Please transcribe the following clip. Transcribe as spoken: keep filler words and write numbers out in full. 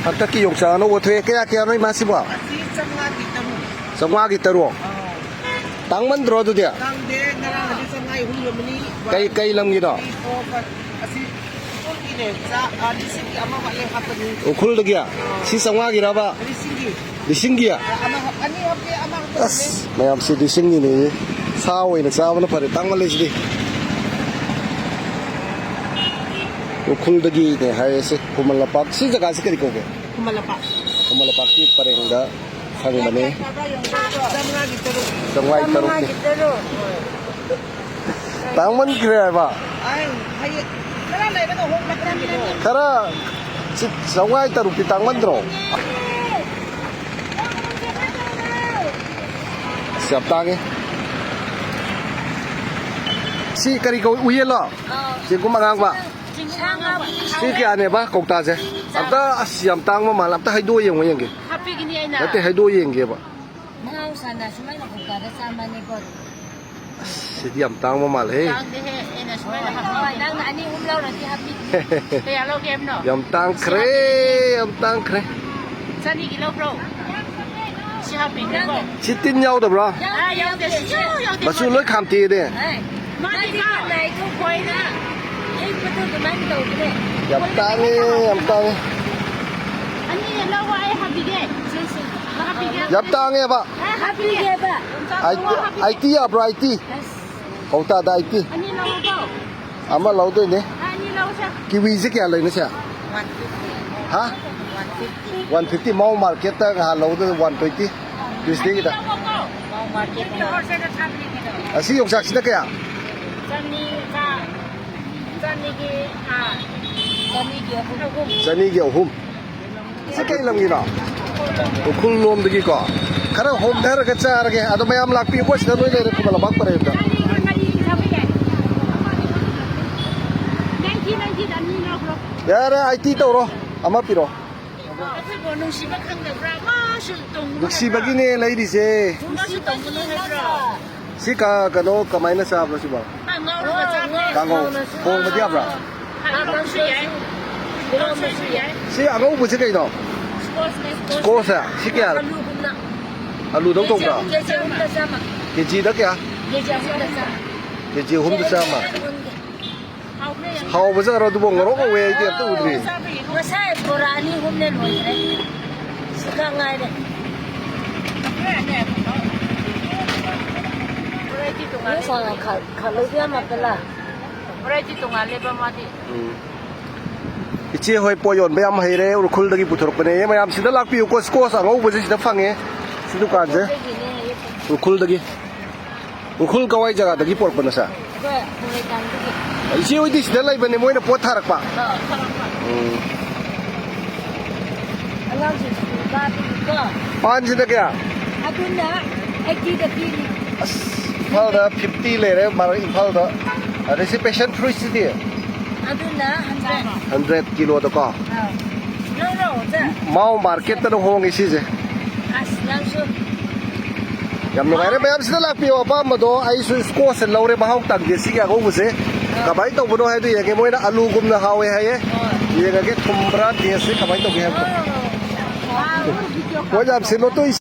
ꯍꯟꯗꯛꯀꯤ ꯌꯣꯡꯆꯥꯛ ꯑꯅꯧꯕ ꯊꯣꯛꯑꯦ꯫ ꯀꯌꯥ ꯀꯌꯥꯅꯣ, ꯏꯃꯥꯁꯤꯕꯣ? ꯑꯁꯤ ꯆꯥꯝꯃꯉꯥꯒꯤ ꯇꯔꯨꯛ꯫ ꯆꯥꯝꯃꯉꯥꯒꯤ ꯇꯔꯨꯛ? ꯑꯥ꯫ ꯇꯥꯡꯃꯟꯗ꯭ꯔꯣ ꯑꯗꯨꯗꯤ? ꯇꯥꯡꯗꯦ, ꯉꯔꯥꯡ ꯑꯅꯤ ꯆꯥꯝꯃꯉꯥ ꯑꯍꯨꯝ ꯌꯣꯟꯕꯅꯤ꯫ ꯀꯩ, ꯀꯩ ꯂꯝꯒꯤꯅꯣ? ꯑꯁꯤ ꯎꯈ꯭ꯔꯨꯜꯒꯤꯅꯦ꯫ ꯆꯥ-, ꯑꯥ, ꯂꯤꯁꯤꯡꯒꯤ ꯑꯃ ꯋꯥꯠꯂꯦ ꯍꯥꯞꯄꯅꯤ꯫ ꯎꯈ꯭ꯔꯨꯜꯗꯒꯤ? ꯑꯥ꯫ ꯁꯤ ꯆꯥꯝꯃꯉꯥꯒꯤꯔꯕ? ꯂꯤꯁꯤꯡꯒꯤ꯫ ꯂꯤꯁꯤꯡꯒꯤ? ꯑꯥ, ꯑꯃ ꯍꯥꯞ-, ꯑꯅꯤ ꯍꯥꯞꯀꯦ, ꯑꯃ ꯈꯛꯇꯅꯦ꯫ ꯑꯁ, ꯃꯌꯥꯝꯁꯤ ꯂꯤꯁꯤꯡꯒꯤꯅꯦ꯫ ꯁꯥ ꯑꯣꯏꯅ ꯆꯥꯕꯅ ꯐꯔꯦ, ꯇꯥꯡꯃꯜꯂꯦ ꯁꯤꯗꯤ꯫ ꯎꯈ꯭ꯔꯨꯜꯗꯒꯤꯅꯦ ꯍꯥꯏꯌꯦ ꯁꯤ, ꯈꯨꯃꯟ ꯂꯝꯄꯥꯛ꯫ ꯁꯤ ꯖꯒꯥꯁꯤ ꯀꯔꯤ ꯀꯧꯒꯦ? ꯈꯨꯃꯟ ꯂꯝꯄꯥꯛ꯫ ꯈꯨꯃꯟ ꯂꯝꯄꯥꯛꯀꯤ ꯄꯔꯦꯡꯗ ꯐꯪꯕꯅꯦ꯫ ꯆꯥꯝꯃꯉꯥꯒꯤ ꯇꯔꯨꯛ꯫ ꯆꯥꯝꯃꯉꯥꯒꯤ ꯇꯔꯨꯛꯅꯤ꯫ ꯆꯥꯝꯃꯉꯥꯒꯤ ꯇꯔꯨꯛ꯫ ꯇꯥꯡꯃꯟꯈ꯭ꯔꯦ ꯍꯥꯏꯕ꯫ ꯑꯩ ꯍꯌꯦꯡ ꯈꯔ ꯂꯩꯔꯒ ꯍꯣꯡꯂꯛꯀꯅꯤ꯫ ꯈꯔ ꯁꯤ ꯆꯥꯝꯃꯉꯥꯒꯤ ꯇꯔꯨꯛꯇꯤ ꯇꯥꯡꯃꯟꯗ꯭ꯔꯣ? ꯑꯁ, ꯌꯥꯝ ꯇꯥꯡꯉꯦ꯫ ꯁꯤ ꯀꯔꯤ ꯀꯧꯏ? ꯎꯌꯦꯟꯂꯣ? ꯑꯥ꯫ ꯆꯦꯡꯒꯨꯝ ꯑꯉꯥꯡꯕ? ꯆꯦꯡꯒꯨꯝ ꯑꯉꯥꯡꯕ꯫ ꯁꯤ ꯀꯌꯥꯅꯦꯕ ꯀꯧꯇꯥꯁꯦ? ꯑꯝꯇ, ꯑꯁ, ꯌꯥꯝ ꯇꯥꯡꯕ ꯃꯥꯜꯂꯦ꯫ ꯑꯝꯇ ꯍꯥꯏꯗꯣꯛꯑ ꯌꯦꯡꯉꯣ, ꯌꯦꯡꯒꯦ꯫ ꯍꯥꯞꯄꯤꯒꯅꯤ ꯑꯩꯅ꯫ ꯅꯠꯇꯦ, ꯍꯥꯏꯗꯣꯛꯑ ꯌꯦꯡꯒꯦꯕ꯫ ꯃꯍꯧꯁꯥꯅ ꯁꯨꯃꯥꯏꯅ ꯀꯧꯇꯥꯗ ꯆꯥꯝꯃꯅꯤꯀꯣ꯫ ꯑꯁ, ꯁꯤꯗꯤ ꯌꯥꯝ ꯇꯥꯡꯕ ꯃꯥꯜꯂꯦꯍꯦ꯫ ꯇꯥꯡꯗꯦꯍꯦ, ꯑꯩꯅ ꯁꯨꯃꯥꯏꯅ ꯍꯥꯞꯄꯤꯒꯦ꯫ ꯅꯪꯅ ꯑꯅꯤ ꯑꯍꯨꯝ ꯂꯧꯔꯗꯤ ꯍꯥꯞꯄꯤꯒꯦ꯫ ꯀꯌꯥ ꯂꯧꯒꯦ ꯍꯥꯏꯕꯅꯣ? ꯌꯥꯝ ꯇꯥꯡꯈ꯭ꯔꯦ, ꯌꯥꯝ ꯇꯥꯡꯈ꯭ꯔꯦ꯫ ꯆꯅꯤꯒꯤ ꯂꯧꯕ꯭ꯔꯣ? ꯁꯤ ꯍꯥꯞꯄꯤꯒꯦꯀꯣ꯫ ꯁꯤ ꯇꯤꯟ ꯌꯥꯎꯗꯕ꯭ꯔꯣ? ꯑꯥ, ꯌꯥꯎꯗꯦ, ꯁꯨꯡꯌꯥꯎ ꯌꯥꯎꯗꯦ꯫ ꯃꯆꯨ ꯂꯣꯏ ꯈꯥꯝꯇꯦꯛꯑꯦꯅꯦ꯫ ꯑꯦ, ꯃꯥꯗꯤ ꯃꯥꯗꯤ ꯀꯥ- ꯂꯥꯏꯗꯣ ꯈꯣꯏꯅ ꯌꯦꯛꯄꯗꯣ ꯑꯗꯨꯃꯥꯏꯅ ꯇꯧꯕꯅꯦ꯫ ꯌꯥꯝ ꯇꯥꯡꯉꯦ, ꯌꯥꯝ ꯇꯥꯡꯉꯦ꯫ ꯑꯅꯤ ꯂꯧꯑꯣ, ꯑꯩ ꯍꯥꯞꯄꯤꯒꯦ꯫ ꯍꯥꯞꯄꯤꯒꯦ꯫ ꯌꯥꯝ ꯇꯥꯡꯉꯦꯕ꯫ ꯑꯦ, ꯍꯥꯞꯄꯤꯒꯦ꯫ ꯑꯥꯏꯇꯤ, ꯑꯥꯏꯇꯤ ꯌꯥꯕ꯭ꯔꯣ, ꯑꯥꯏꯇꯤ? ꯑꯁ꯫ ꯀꯧꯇꯥꯗ ꯑꯩꯠꯇꯤ꯫ ꯑꯅꯤ ꯂꯧꯔꯣꯀꯣ꯫ ꯑꯃ ꯂꯧꯗꯣꯏꯅꯦ꯫ ꯑꯅꯤ ꯂꯧꯁꯦ꯫ ꯀꯤꯋꯤꯁꯦ ꯀꯌꯥ ꯂꯩꯅꯣ ꯁꯦ? One fifty. ꯍꯥ? One fifty. One fifty. ꯃꯥꯎ ꯃꯥꯔꯀꯦꯠꯇ ꯉꯍꯥꯟ ꯂꯧꯕꯗ ꯋꯥꯟ ꯇ꯭ꯋꯦꯟꯇꯤ꯫ ꯇ꯭ꯌꯨꯁꯗꯦꯒꯤꯗ꯫ ꯑꯅꯤ ꯂꯧꯔꯣꯀꯣ꯫ ꯃꯥꯎ ꯃꯥꯔꯀꯦꯠꯇ꯫ ꯑꯁꯤ ꯌꯣꯡꯆꯥꯛꯁꯤꯅ ꯀꯌꯥ? ꯆꯅꯤ, ꯆꯥ-, ꯆꯅꯤꯒꯤ, ꯑꯥ, ꯆꯅꯤꯒꯤ ꯑꯍꯨꯝ꯫ ꯆꯅꯤꯒꯤ ꯑꯍꯨꯝ꯫ ꯁꯤ ꯀꯩ ꯂꯝꯒꯤꯅꯣ? ꯎꯈ꯭ꯔꯨꯜ ꯂꯣꯝꯗꯒꯤꯀꯣ꯫ ꯈꯔ ꯍꯣꯡꯊꯔꯒ ꯆꯥꯔꯒꯦ꯫ ꯑꯗꯣ ꯃꯌꯥꯝ ꯂꯥꯛꯄꯤꯌꯨꯀꯣ, ꯁꯤꯗ ꯂꯣꯏ ꯂꯩꯔꯦ ꯈꯨꯃꯟ ꯂꯝꯄꯥꯛ ꯄꯔꯦꯡꯗ꯫ ꯌꯥꯔꯦ, ꯑꯥꯏꯇꯤ ꯇꯧꯔꯣ꯫ ꯑꯃ ꯄꯤꯔꯣ꯫ ꯑꯩꯈꯣꯏꯕꯨ ꯅꯨꯡꯁꯤꯕ ꯈꯪꯗꯕ꯭ꯔꯥ? ꯃꯥꯁꯨ ꯇꯣꯡꯕ ꯅꯨꯡꯁꯤꯕꯒꯤꯅꯦ ꯂꯩꯔꯤꯁꯦ꯫ ꯃꯥꯁꯨ ꯇꯣꯡꯒꯅꯨ ꯍꯥꯏꯕ꯭ꯔꯣ? ꯁꯤ ꯀ-, ꯀꯩꯅꯣ ꯀꯃꯥꯏꯅ ꯆꯥꯕ꯭ꯔꯣ ꯁꯤꯕꯣ? ꯉꯧꯔꯒ ꯆꯥꯕꯅꯦ꯫ ꯀꯥꯡꯉꯧ꯫ ꯊꯣꯡꯕꯗꯤ ꯌꯥꯕ꯭ꯔꯥ? ꯍꯥꯞꯄꯁꯨ ꯌꯥꯏ꯫ ꯁꯤ ꯑꯉꯧꯕꯁꯤ ꯀꯩꯅꯣ? ꯁ꯭ꯀꯣꯁꯅꯦ, ꯁ꯭ꯀꯣꯁ꯫ ꯁ꯭ꯀꯣꯁꯁꯦ? ꯁꯤ ꯀꯌꯥ? ꯑꯂꯨꯒꯨꯝꯅ꯫ ꯑꯂꯨꯗꯧ ꯇꯧꯕ꯭ꯔꯥ? ꯀꯦꯖꯤ ꯑꯍꯨꯝꯗ ꯆꯥꯝꯃ꯫ ꯀꯦꯖꯤꯗ ꯀꯌꯥ? ꯀꯦꯖꯤ ꯑꯍꯨꯝꯗ ꯆꯥꯝꯃ꯫ ꯀꯦꯖꯤ ꯑꯍꯨꯝꯗ ꯆꯥꯝꯃ꯫ ꯍꯥꯎꯕ꯭ꯔꯥ ꯌꯦꯡꯉꯣ꯫ ꯍꯥꯎꯕꯖꯥꯠꯔꯣ ꯑꯗꯨꯕꯨ? ꯉꯧꯔꯣꯛ ꯉꯧꯋꯦ, ꯑꯩꯗꯤ ꯑꯝꯇ ꯎꯗ꯭ꯔꯤ꯫ ꯉꯁꯥꯏ ꯕꯣꯔꯥ ꯑꯅꯤ ꯑꯍꯨꯝꯅꯦ ꯂꯣꯏꯈ꯭ꯔꯦ꯫ ꯁꯤꯈꯛ ꯉꯥꯏꯔꯦ꯫ ꯚꯦꯔꯥꯏꯇꯤ ꯇꯣꯉꯥꯜꯂꯦ꯫ ꯈꯥ-, ꯈꯥꯃꯦꯟꯁꯦ ꯌꯥꯝ ꯍꯥꯞꯄꯦꯂꯥ꯫ ꯚꯦꯔꯥꯏꯇꯤ ꯇꯣꯉꯥꯜꯂꯦꯕ ꯃꯥꯗꯤ꯫ ꯎꯝ꯫ ꯏꯆꯦ ꯍꯣꯏ ꯄꯣꯠ ꯌꯣꯟꯕ ꯌꯥꯝ ꯍꯩꯔꯦ, ꯎꯈ꯭ꯔꯨꯜꯗꯒꯤ ꯄꯨꯊꯣꯔꯛꯄꯅꯦ꯫ ꯃꯌꯥꯝ ꯁꯤꯗ ꯂꯥꯛꯄꯤꯌꯨꯀꯣ, ꯁ꯭ꯀꯣꯁ ꯑꯉꯧꯕꯁꯦ ꯁꯤꯗ ꯐꯪꯉꯦ꯫ ꯁꯤ ꯗꯨꯀꯥꯟꯁꯦ꯫ ꯎꯈ꯭ꯔꯨꯜꯗꯒꯤ꯫ ꯎꯈ꯭ꯔꯨꯜ ꯀꯋꯥꯏ ꯖꯒꯥꯗꯒꯤ ꯄꯨꯔꯛꯄꯅꯣ ꯁꯦ? ꯑꯩꯈꯣꯏ ꯈꯣꯡꯂꯩꯀꯥꯏꯗꯒꯤ꯫ ꯏꯆꯦ ꯍꯣꯏꯗꯤ ꯁꯤꯗ ꯂꯩꯕꯅꯦ, ꯃꯣꯏꯅ ꯄꯣꯠ ꯊꯥꯔꯛꯄ? ꯑꯥ, ꯊꯥꯔꯛꯄ꯫ ꯎꯝ꯫ ꯑꯉꯥꯡꯁꯤꯡ ꯁ꯭ꯀꯨꯜ ꯀꯥꯕꯒꯤꯀꯣ꯫ ꯄꯥꯟꯁꯤꯅ ꯀꯌꯥ? ꯑꯗꯨꯅ ꯑꯩꯠꯇꯤꯗ ꯄꯤꯔꯤ꯫ ꯑꯁ, ꯏꯝꯐꯥꯜꯗ ꯐꯤꯐꯇꯤ ꯂꯩꯔꯦ, ꯃꯥꯔꯣ ꯏꯝꯐꯥꯜꯗ꯫ ꯑꯗꯩ ꯁꯤ passion fruitꯁꯤꯗꯤ? ꯑꯗꯨꯅ ꯍꯟꯗ꯭ꯔꯦꯠ꯫ ꯍꯟꯗ꯭ꯔꯦꯠ ꯀꯤꯂꯣꯗꯀꯣ? ꯑꯥ꯫ ꯂꯧꯔꯣ, ꯁꯦ꯫ ꯃꯥꯎ ꯃꯥꯔꯀꯦꯠꯇꯅ ꯍꯣꯡꯉꯤ ꯁꯤꯁꯦ꯫ ꯑꯁ, ꯅꯪꯁꯨ꯫ ꯌꯥꯝ ꯅꯨꯡꯉꯥꯏꯔꯦ, ꯃꯌꯥꯝ ꯁꯤꯗ ꯂꯥꯛꯄꯤꯌꯣ꯫ ꯑꯄꯥꯝꯕꯗꯣ ꯑꯩꯁꯨ ꯁ꯭ꯀꯣꯁꯁꯦ ꯂꯧꯔꯦ, ꯃꯍꯥꯎ ꯇꯪꯒꯦ ꯁꯤꯒꯤ ꯑꯉꯧꯕꯁꯦ꯫ ꯑꯥ꯫ ꯀꯃꯥꯏꯅ ꯇꯧꯕꯅꯣ ꯍꯥꯏꯗꯣ ꯌꯦꯡꯒꯦ꯫ ꯃꯣꯏꯅ ꯑꯂꯨꯒꯨꯝꯅ ꯍꯥꯎꯋꯦ ꯍꯥꯏꯌꯦ꯫ ꯍꯣꯏ꯫ ꯌꯦꯡꯉꯒꯦ ꯊꯨꯝꯕ꯭ꯔꯥ, tasteꯁꯦ ꯀꯃꯥꯏꯅ ꯇꯧꯒꯦ ꯍꯥꯏꯕꯗꯣ꯫ ꯑꯥ꯫ ꯃꯣꯏ ꯌꯥꯝ ꯁꯦꯝꯕ ꯇꯣꯏ꯫